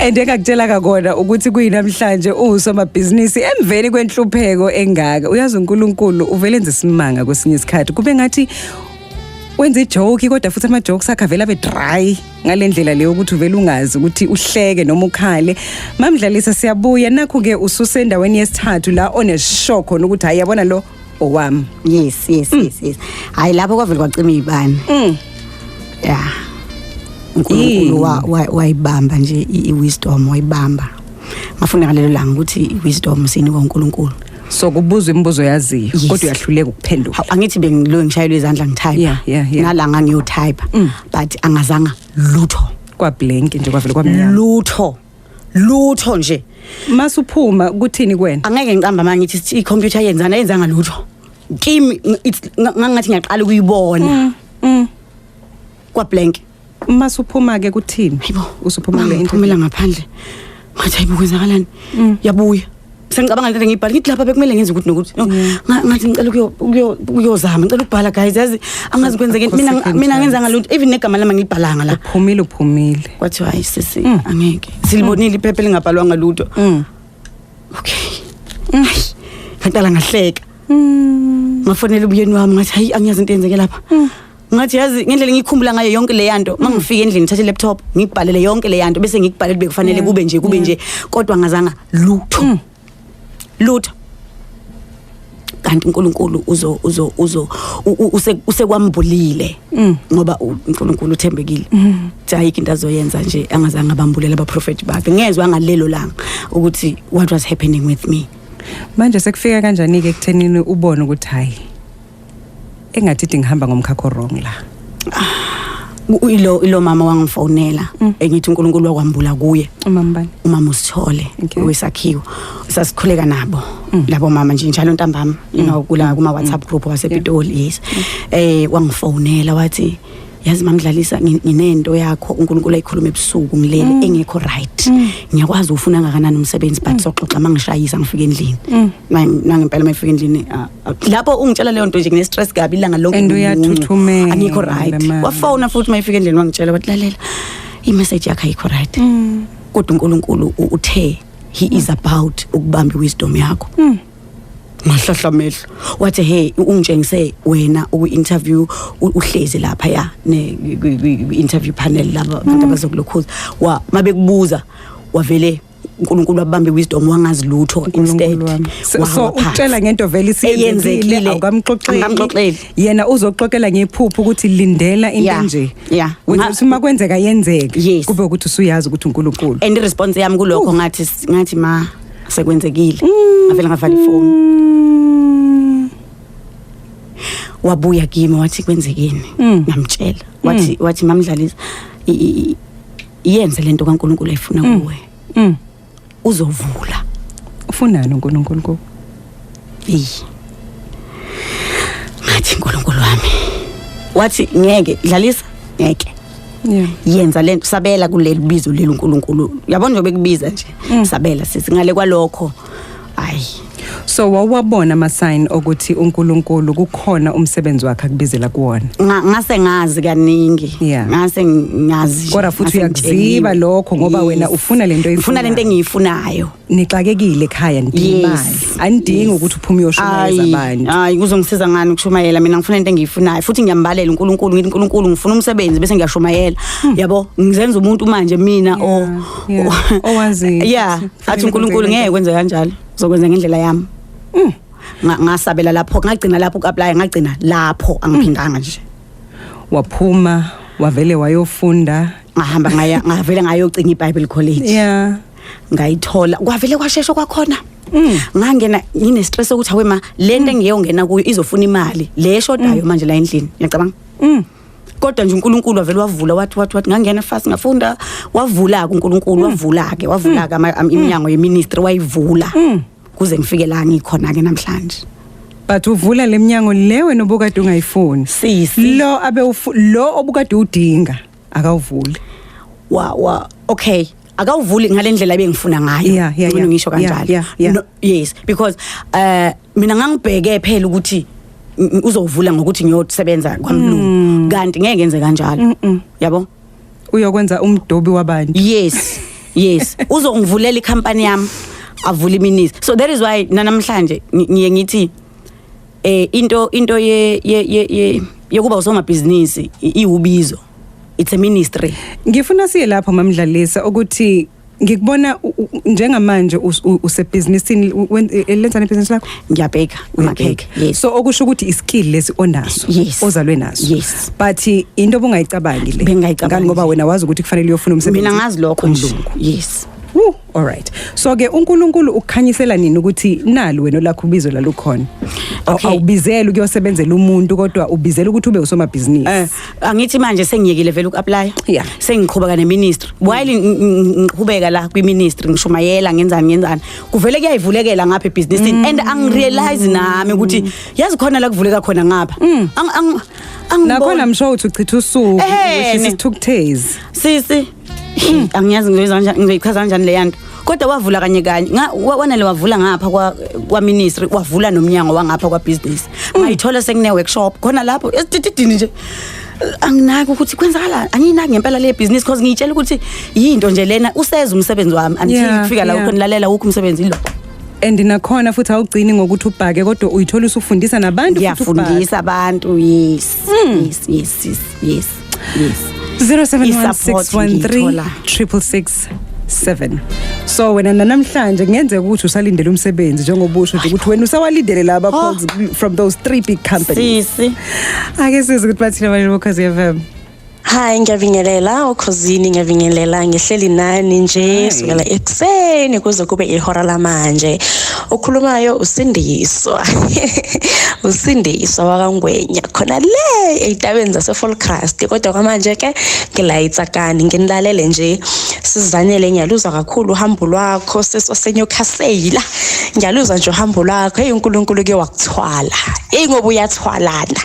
And engakutshela kona ukuthi kuyinamhlanje uwusomabhizinisi emveni kwenhlupheko engaka. Uyazi, uNkulunkulu uvele enze isimanga kwesinye isikhathi. Kube ngathi wenza ijoke, kodwa futhi ama jokes akhe avela abe dry ngalendlela leyo ukuthi uvele ungazi ukuthi uhleke noma ukhale. Mamdlalisa, siyabuya nakho ke, ususendaweni yesithathu la oneshock khona ukuthi hayi, yabona lo owami. Yes, hayi, lapho kwavele kwacima izibani. Yeah, uNkulunkulu wayibamba nje i-wisdom, wayibamba. Ngafunda ngalelo langa ukuthi i-wisdom sinikwa uNkulunkulu. So kubuzwa imibuzo yaziyo, Yes. kodwa uyahluleka ukuphendula. Hawu, angithi bengilo ngishayelwe izandla ngitype. Yeah. Nala ngangiyotype, but angazanga lutho. Kwablank nje, kwavele kwamnyama. Lutho, lutho nje. Masuphuma, kuthini kuwena? Angeke ngiqamba manje ngithi i-computer yenzana, yenzanga lutho kimi. Ngathi ngiyaqala ukuyibona, kwa blank. Masuphuma ke, kuthini? Hayibo. Usuphuma kule interview. Ngiphumela ngaphandle, ngathi, "Hayibo, kwenzakalani?" Yabuya, sengicabanga lento engiyibhala, ngithi lapha bekumele ngenze ukuthi nokuthi. No, ngathi ngicela ukuyozama, ngicela ukubhala, guys, yazi angazi kwenzekeni mina. Second Mina chance. ngenzanga lutho, even negama lami ngilibhalanga la. Uphumile, uphumile. Kwathiwa, "Hayi sisi, angeke, silibonile iphepha elingabhalwanga lutho." Okay, hayi, ngaqala ngahleka. Ngafonela ubuyeni wami, ngathi, "Hayi, angiyazi into eyenzeke lapha." Ngathi, "Yazi ngendlela engikhumbula ngayo yonke le yanto, mangifika endlini ngithathe i-laptop ngikubhalele yonke le yanto, bese ngikubhalele bekufanele kube nje, kube nje, kodwa ngazanga lutho, lutho." Kanti uNkulunkulu uzo usekwambulile, ngoba uNkulunkulu uthembekile. Uthi ayikho into azoyenza nje angazange abambulela abaprofeti bakhe. Ngezwe ngalelo langa ukuthi what was happening with me. Manje sekufika kanjani ke ekuthenini ubone ukuthi, hayi, engathi ithi ngihamba ngomkhakha wrong la? Ilo mama wangifonela, engithi uNkulunkulu wakwambula kuye. Umama bani? Umama uSithole. Wesakhiwo sasikhuleka nabo labo mama nje njalo ntambama, kula kuma WhatsApp group wasePitoli, yes. Wangifonela wathi, "Yazi mamdlalisa, nginento yakho uNkulunkulu ayikhuluma ebusuku ngilele engekho right. Ngiyakwazi ufuna ngakanani umsebenzi, but soxoxa mangishayisa ngifike endlini." Nangempela mayifika endlini, lapho ungitshela leyo nto nje, ngine stress kabi ilanga lonke. And ngimuncu. uyathuthumela Angikho right. manje. Wafona futhi mayifika endlini, wangitshela wathi, "Lalela, i-message yakho ayikho right, kodwa uNkulunkulu uthe he is about ukubamba iwisdom yakho." Ngahlahla amehlo. Wathi, "Hey, ungitshengise wena uku-interview, uhlezi lapha ya ne interview panel, laba abantu abazokulokhuza wa mabekubuza, wavele uNkulunkulu wabamba iwisdom, wangazi lutho instead." Unkulunkulu wami. So Wawa phansi. utshela ngento vele isiyenzekile. Eyenzekile. Awukamxoxeli. Angikamxoxeli. Yena uzoxoxela ngephupho ukuthi lindela into nje. Wenza ukuthi uma kwenzeka yenzeke, kube ukuthi usuyazi ukuthi uNkulunkulu. And i-response yami kulokho, ngathi ma sekwenzekile, ngavela ngavala ifoni. Wabuya kimi wathi, "Kwenzekeni?" Ngamtshela, wathi, "Mamdlalisa, iyenze lento kaNkulunkulu ayifuna kuwe, uzovula." Ufunani uNkulunkulu kuwe? Hey, ngathi, "Unkulunkulu wami." Wathi, "Ngeke dlalisa, ngeke. Yenza lento, sabela kuleli bizo leli uNkulunkulu, yabona nje bekubiza nje, sabela sisi, ngale kwalokho hayi." So wawabona ama sign okuthi uNkulunkulu kukhona umsebenzi wakhe akubizela kuwona? Ngase ngazi kaningi. Ngase ngazi nje, Kodwa futhi ngase uyakuziba ngitsheliwe. lokho ngoba wena ufuna lento. Ngifuna lento engiyifunayo. Nixakekile ekhaya, nidinga imali, anidingi ukuthi uphume uyoshumayeza abantu. Hayi, kuzongisiza ngani ukushumayela? Mina ngifuna into engiyifunayo, futhi ngiyambalela uNkulunkulu, ngithi, "Unkulunkulu, ngifuna umsebenzi," bese ngiyashumayela, yabo? Ngizenza umuntu manje mina o Owaziyo yeah ukuthi athi uNkulunkulu, kufanele. "Ngeke kwenze kanjalo, uzokwenza ngendlela yami." Ngasabela lapho, ngagcina lapho uku-apply, ngagcina lapho, angiphindanga nje. Waphuma, wavele wayofunda. Ngahamba ngaya, ngavele ngayocinga iBible College. Ngayithola, kwavele kwashesha kwakhona. Ngangena ngine stress ukuthi, awe ma, lento engiyongena kuyo izofuna imali le eshodayo manje la endlini, ngiyacabanga. Kodwa nje uNkulunkulu wavele wavula, wathi ngangena fast, ngafunda, wavula ke uNkulunkulu, wavula ke iminyango yeministry, wayivula kuze ngifike la ngikhona ke namhlanje. But uvula leminyango le wena obukade ungayifuni. Sisi. Lo abe lo obukade udinga akawuvuli. Wa wa okay, akawuvuli ngalendlela ebengifuna ngayo. Ngcono ngisho kanjalo. No, yes, because mina ngangibheke phela ukuthi uzovula ngokuthi ngiyosebenza kwamlungu, kanti ngeke ngenze kanjalo, yabo? Uyokwenza umdobi wabantu. Yes, uzongivulela ikhampani yami, avule iministry. So that is why namhlanje ngiye ngithi into ye yokuba usomabhizinisi iwubizo, it's a ministry. Ngifuna siye lapho, mamdlalisa, ukuthi ngikubona njengamanje usebhizinisini. Lenzani ibhizinisi lakho? Ngiyabheka amakhekhe, yes. So okusho ukuthi iskill lesi onaso, ozalwe naso. Yes. But into obungayicabangi le. Bengingayicabangi. Ngani? Ngoba wena wazi ukuthi kufanele uyofuna umsebenzi Mina ngazi lokho nje. kumlungu. Yes. Woo, all right. So ke uNkulunkulu ukukhanyisela nini ukuthi nalo wena lakho ubizo lalukhona? Okay. Awubizela ukuyosebenzela umuntu, kodwa ubizela ukuthi ube usomabhizinisi. Angithi manje sengiyekile vele uku-apply. Sengiqhubeka ne-ministry. While ngiqhubeka la kwi-ministry, ngishumayela, ngenzani ngenzani, kuvele kuyayivulekela ngapha ebhizinisini, and angirealize nami ukuthi yazi khona la kuvuleka khona ngapha. Angiboni. Nakhona msho uthi uchitha usuku, wehlisa isithukuthezi. Sisi, angiyazi ngizoyenza kanjani, ngizoyichaza kanjani le yanto, kodwa wavula kanye kanye. Wanele wavula ngapha kwa ministry, wavula nomnyango wangapha kwa business. Ngayithola sekune workshop khona lapho esititidini nje. Anginaki ukuthi kwenzakalani, angiyinaki ngempela le business, because ngiyitshela ukuthi yinto nje lena, useza umsebenzi wami until kufika la ukhona lalela wukho umsebenzi lo. And nakhona futhi awugcini ngokuthi ubhake, kodwa uyithola usufundisa nabantu futhi ukubhaka. Ngiyafundisa abantu, yes. 071613 667. So wena namhlanje kungenzeka ukuthi usalindele umsebenzi, njengoba usho nje ukuthi wena usawalindele laba calls from those three big companies. Sisi. Ake sizwe ukuthi bathini abantu boKhozi FM. Hi, ngiyabingelela okhozini, ngiyabingelela, ngihleli nani nje sukela ekuseni kuze kube ihora lamanje. Okhulumayo uSindiswa. USindiswa wakaNgwenya khona le ey'ntabeni zaseFolkrust, kodwa kwamanje ke ngila eTsakani, nginilalele nje sizanele. Ngiyaluzwa kakhulu uhambo lwakho sesoseNewcastle, ngiyaluzwa nje uhambo lwakho. Hey, uNkulunkulu ke wakuthwala, hey, ngoba uyathwalana,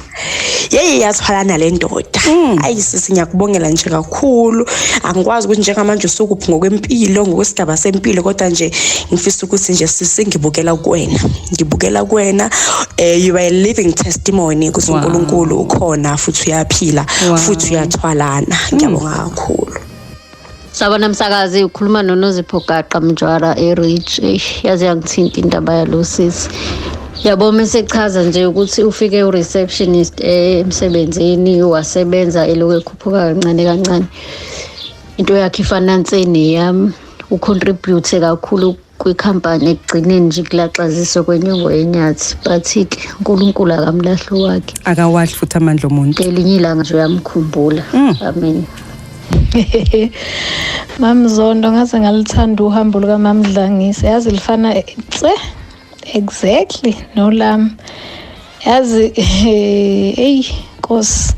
yeyi, iyathwalana le ndoda. Ayi sisi, ngiyakubongela nje kakhulu. Angikwazi ukuthi njengamanje usukuphi ngokwempilo, ngokwesigaba sempilo, kodwa nje ngifisa ukuthi nje sisi, ngibukela kuwena, ngibukela kuwena. You are a living testimony ukuthi uNkulunkulu ukhona futhi uyaphila futhi uyathwalana. Ngiyabonga kakhulu. Sabona msakazi, ukhuluma noNozipho Gaqa Mjwara eRich. Eish, yaze yangithinta indaba yalo sisi. Yabo, mase chaza nje ukuthi ufike u-receptionist emsebenzini, wasebenza, eloku ekhuphuka kancane kancane. Into yakhe ifana nse neyami. Ucontribute kakhulu kwikhampani, ekugcineni nje kulaxaziswe kwenyongo yenyathi. But-ke uNkulunkulu akamlahli wakhe. Akawadli futhi amandla omuntu. Ngelinye ilanga nje uyamkhumbula. Amen. Mamzondo, ngaze ngalithanda uhambo lukaMamdlangisa. Yazi lifana tse exactly nolami. Yazi, hey Nkosi,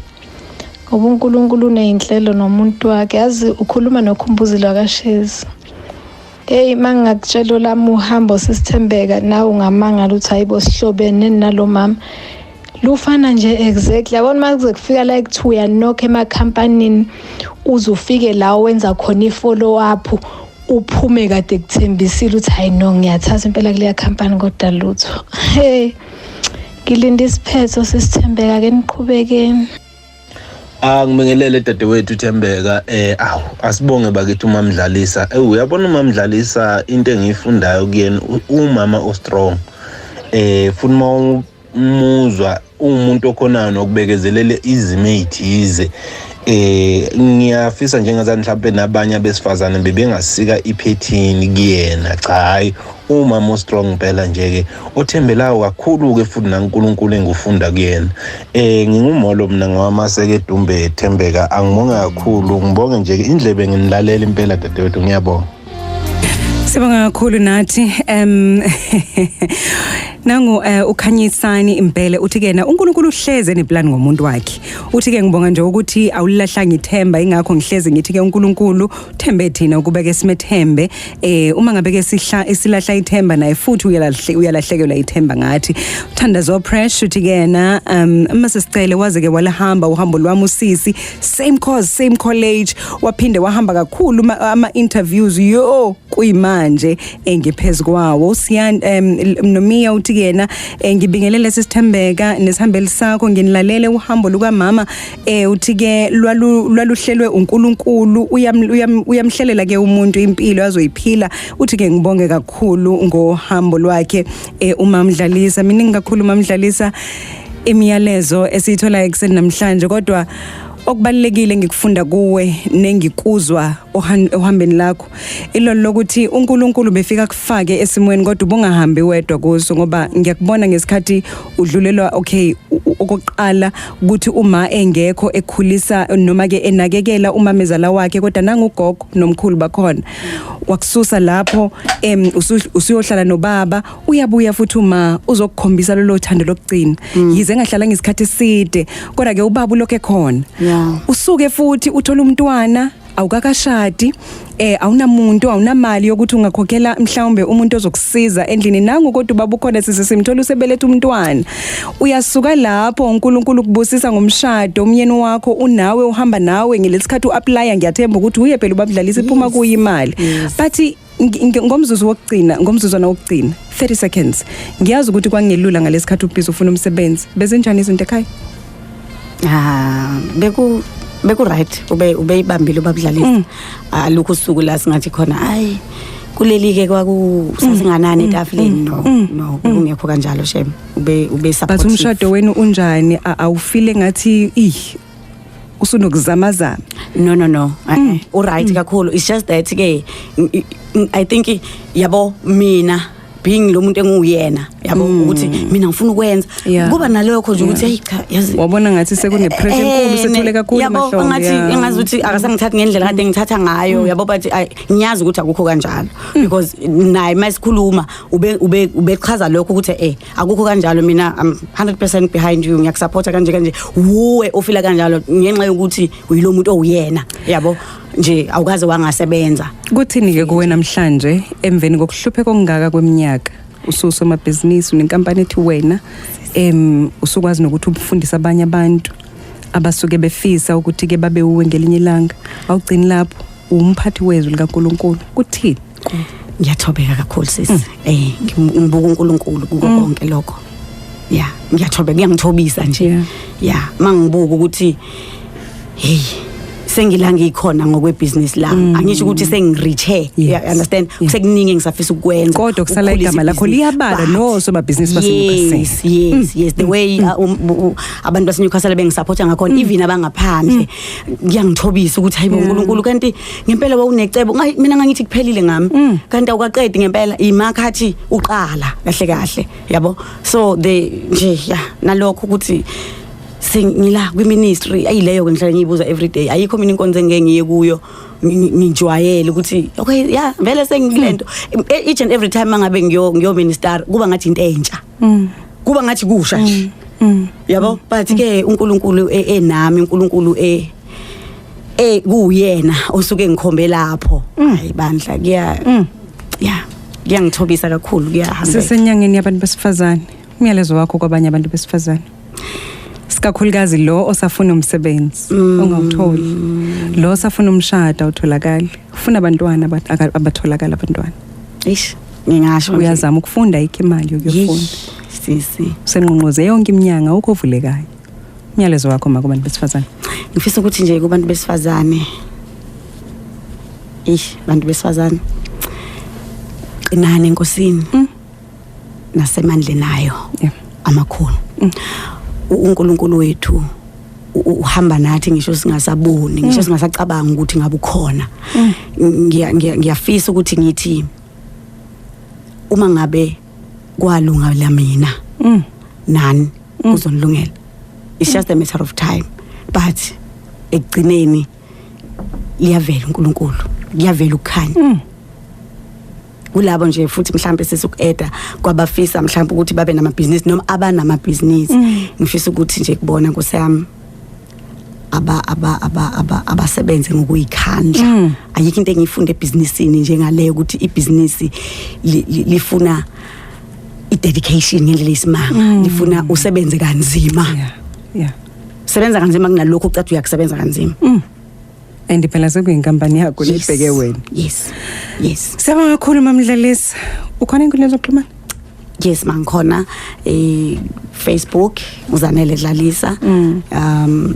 ngoba uNkulunkulu uneyinhlelo nomuntu wakhe. Yazi ukhuluma nokhumbuzile wakashezi. Hey, mangingakutshela olami uhambo, sisithembeka, nawe ungamangala ukuthi hayibo, sihlobene nalo mama. Lufana nje exactly. Yabona, uma kuze kufika la ekuthiwa uyanokha emakhampanini, uze ufike la wenza khona i-follow up, uphume kade kuthembisile ukuthi hayi no, ngiyathatha impela kuleya khampani, kodwa lutho. Hey, ngilinde isiphetho, sisithembeka, ke niqhubekeni. Ah, ngibingelele dadewethu Thembeka. Awu, asibonge bakithi uMamdlalisa. Uyabona uMamdlalisa, into engiyifundayo kuyena, umama o-strong. Futhi mawumuzwa umuntu okhonayo nokubekezelela izimo ezithize. Ngiyafisa njengazathi mhlawumbe nabanye abesifazane bebengasika iphethini kuyena. Cha, hayi, umama o-strong impela nje ke, othembelayo kakhulu ke futhi naNkulunkulu engufunda kuyena. Ngingumolo mina ngwamaseke eDumbe. Thembeka, angibonge kakhulu, ngibonge nje indlebe nginilalela impela dadewethu, ngiyabonga. Sibonga kakhulu nathi. Nangu uKhanyisani Impele, uthi kena uNkulunkulu uhleze neplan ngomuntu wakhe. Uthi ke ngibonga nje ukuthi awulilahlanga ithemba, ingakho ngihleze ngithi ke uNkulunkulu uthembe thina ukuba ke simethembe. Uma ngabe ke sihla esilahla ithemba, naye futhi uyalahlekelwa ithemba ngathi. Uthandazo Press uthi kena mase sicele waze ke walahamba uhambo lwami usisi, same course, same college, waphinde wahamba kakhulu ama interviews, yo, kuyimanje engiphezulu kwawo. Siyan Nomia uthi kena ngibingelele sisithembeka nesihambeli sakho, nginilalele uhambo lukamama. Uthi ke lwaluhlelwe uNkulunkulu, uyamhlelela ke umuntu impilo azoyiphila. Uthi ke ngibonge kakhulu ngohambo lwakhe uMamdlalisa. Miningi kakhulu, uMamdlalisa, imiyalezo esiyithola ekuseni namhlanje, kodwa Okubalekile ngikufunda kuwe nengikuzwa ohambeni lakho ilolo lokuthi uNkulunkulu befika kufake esimweni, kodwa ubungahambi wedwa kuso, ngoba ngiyakubona ngesikhathi udlulelwa, okay, okokuqala ukuthi uma engekho ekhulisa noma ke enakekela umamezala wakhe, kodwa nangugogo nomkhulu bakhona wakususa lapho, usuyohlala nobaba. Uyabuya futhi uma uzokukhombisa lolo thando lokugcina, yize engahlala ngesikhathi eside, kodwa ke ubaba ulokho ekhona. Usuke futhi uthola umntwana, awukakashadi, awunamuntu, awunamali yokuthi ungakhokhela mhlawumbe umuntu ozokusiza endlini, nangu kodwa ubaba ukhona, sise simthola usebeletha umntwana. Uyasuka lapho, uNkulunkulu kubusisa ngomshado, umyeni wakho unawe, uhamba nawe ngelesikhathi uapply. Ngiyathemba ukuthi uye phela ubabudlalisa iphuma kuyi imali, but ngomzuzu wokugcina, ngomzuzwana wokugcina, 30 seconds, ngiyazi ukuthi kwangelula ngalesikhathi ubhizi ufuna umsebenzi. Bezenjani izinto ekhaya? Ah, beku right, ube ubeyibambile ubabudlalisa. Alukho usuku la singathi khona, hayi, kuleli ke kwaku sasinganani etafuleni. No, bekungekho kanjalo, shem, ube But supportive. Umshado wenu unjani? Awufile ngathi ih, usunokuzamazama? No, u right kakhulu. It's just that ke I think, yabo, mina being lo muntu enguyena, yabo, ukuthi mina ngifuna ukwenza, kuba nalokho nje ukuthi hey, cha, yazi, Wabona ngathi sekune pressure enkulu, sethule kakhulu yabo, emahlombe. Ngathi engazi ukuthi akasangithathi ngendlela kade ngithatha ngayo, yabo, but ngiyazi ukuthi akukho kanjalo, because naye masikhuluma ube ubechaza lokho ukuthi akukho kanjalo, mina I'm 100% behind you, ngiyakusupporta kanje kanje. Wuwe ofila kanjalo ngenxa yokuthi uyilo muntu owuyena, yabo, nje awukaze wangasebenza. Kuthini ke kuwe namhlanje emveni kokuhlupheka okungaka kweminyaka, ususomabhizinisi, unenkampani ethi wena, usukwazi nokuthi ufundise abanye abantu abasuke befisa ukuthi ke babe uwe ngelinye ilanga? Awugcini lapho, umphathi wezwi likaNkuluNkulu. Kuthini? Ngiyathobeka kakhulu, sis. Ngibuka uNkulunkulu kuko konke lokho. Yeah, ngiyathobeka, kuyangithobisa nje. Yeah, mangibuka ukuthi hey, sengila ngikhona ngokwebusiness la, angisho ukuthi sengireache, you understand? Kusekuningi engisafisa ukwenza. Kodwa kusala Ukukhulisa igama lakho ibhizinisi. liyabala nosomabhizinisi baseNewcastle. Yes, the way abantu baseNewcastle bengisupporta ngakhona, even abangaphandle, kuyangithobisa ukuthi hayibo, uNkulunkulu kanti ngempela wawunecebo. Mina ngangithi kuphelile ngami, kanti awukaqedi ngempela, imakhathi uqala kahle kahle, yabo. So the nje, yeah, nalokho ukuthi sengila kwi-ministry ayileyo ke ngihlala ngiyibuza every day, ayikho mina inkonzo engeke ngiye kuyo. Ngijwayele ukuthi okay, yeah, vele sengilento. Each and every time mangabe ngiyo minister, kuba ngathi into entsha, kuba ngathi kusha nje, yabo. But ke uNkulunkulu enami, uNkulunkulu kuyena osuke ngikhombe lapho. Hayi bandla, kuya, yeah, kuyangithobisa kakhulu, kuyahamba. Sisenyangeni yabantu besifazane. Umyalezo wakho kwabanye abantu besifazane, sikakhulukazi lo osafuna umsebenzi ongawutholi, lo osafuna umshado awutholakali, ufuna abantwana abatholakala abantwana? Eish, ngingasho nje. Uyazama ukufunda, ayikho imali yokuyofunda. Sisi. Usenqonqoze yonke iminyanga, awukho ovulekayo. Umyalezo wakho ma kubantu besifazane? Ngifisa ukuthi nje kubantu besifazane, ish, bantu besifazane, qinani enkosini nasemandleni ayo amakhulu. UNkulunkulu wethu uhamba nathi ngisho singasaboni, ngisho singasacabanga ukuthi ngabe ukhona. Ngiyafisa ukuthi ngithi uma ngabe kwalunga la mina, nani kuzonilungela. It's just a matter of time, but ekugcineni liyavela uNkulunkulu, kuyavela ukukhanya kulabo nje. Futhi mhlambe sisuku-eda kwabafisa mhlambe ukuthi babe namabhizinisi noma abanamabhizinisi, ngifisa ukuthi nje kubona, Nkosi yami, aba aba aba aba abasebenze ngokuyikhandla. Ayikho into engiyifunda ebhizinisini njengaleyo, ukuthi ibhizinisi lifuna i-dedication ngendlela eyisimanga, lifuna usebenze kanzima. Sebenza kanzima kunalokhu ucathi uyakusebenza kanzima. And phela sekuyinkampani yakho lebheke wena. Yes. Siyabonga kakhulu, Mamdlalisa. Ukhona inkundla zokuxhumana? Yes, mangikhona Facebook, uZanele Dlalisa.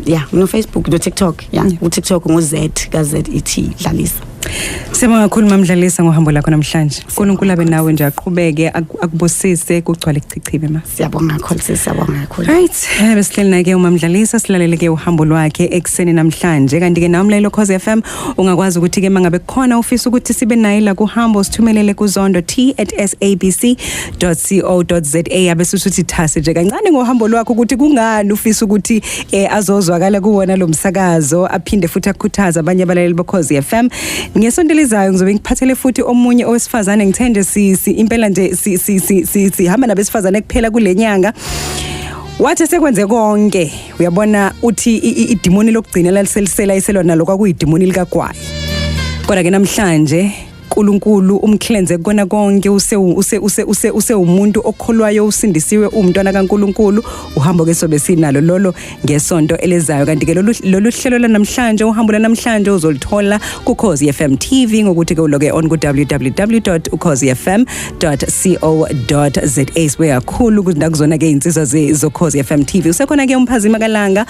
Yeah, no Facebook, no TikTok. Yeah, u TikTok ngu Z ka Z E T Dlalisa. Siyabonga kakhulu Mamdlalisa ngohambo lakho namhlanje. uNkulunkulu abe nawe nje, aqhubeke akubusise, kugcwale kuchichibe ma. Siyabonga kakhulu sisi, siyabonga kakhulu. Right, besihleli naye ke uMamdlalisa, silalele ke uhambo lwakhe ekuseni namhlanje. Kanti ke nawe mlalelo Khozi FM ungakwazi ukuthi ke mangabe kukhona ufisa ukuthi sibe naye la kuhambo, sithumelele kuzondo t@sabc.co.za, abe suthi thase nje kancane ngohambo lwakho, ukuthi kungani ufisa ukuthi azozwakala kuwona lo msakazo, aphinde futhi akhuthaze abanye abalaleli boKhozi FM. Ngesonto elizayo ngizobe ngiphathele futhi omunye owesifazane. Ngithe nje si impela nje si sihamba nabesifazane kuphela kule nyanga. Wathi sekwenze konke, uyabona, uthi idimoni lokugcina laliselisela iselwa nalo kwakuyidimoni likagwayi, kodwa ke namhlanje uNkulunkulu umcleanse kona konke, use use use use use umuntu okholwayo, usindisiwe, umntwana kaNkulunkulu. Uhambo ke sobe sinalo lolo ngesonto elezayo. Kanti ke lolu hlelo lanamhlanje, uhambo lanamhlanje, uzolithola ku Khozi FM TV ngokuthi ke uloge on ku www.ukhozifm.co.za. Sibuye kakhulu nakuzona ke insizwa zokhozi FM TV. Usekhona ke umphazima kalanga.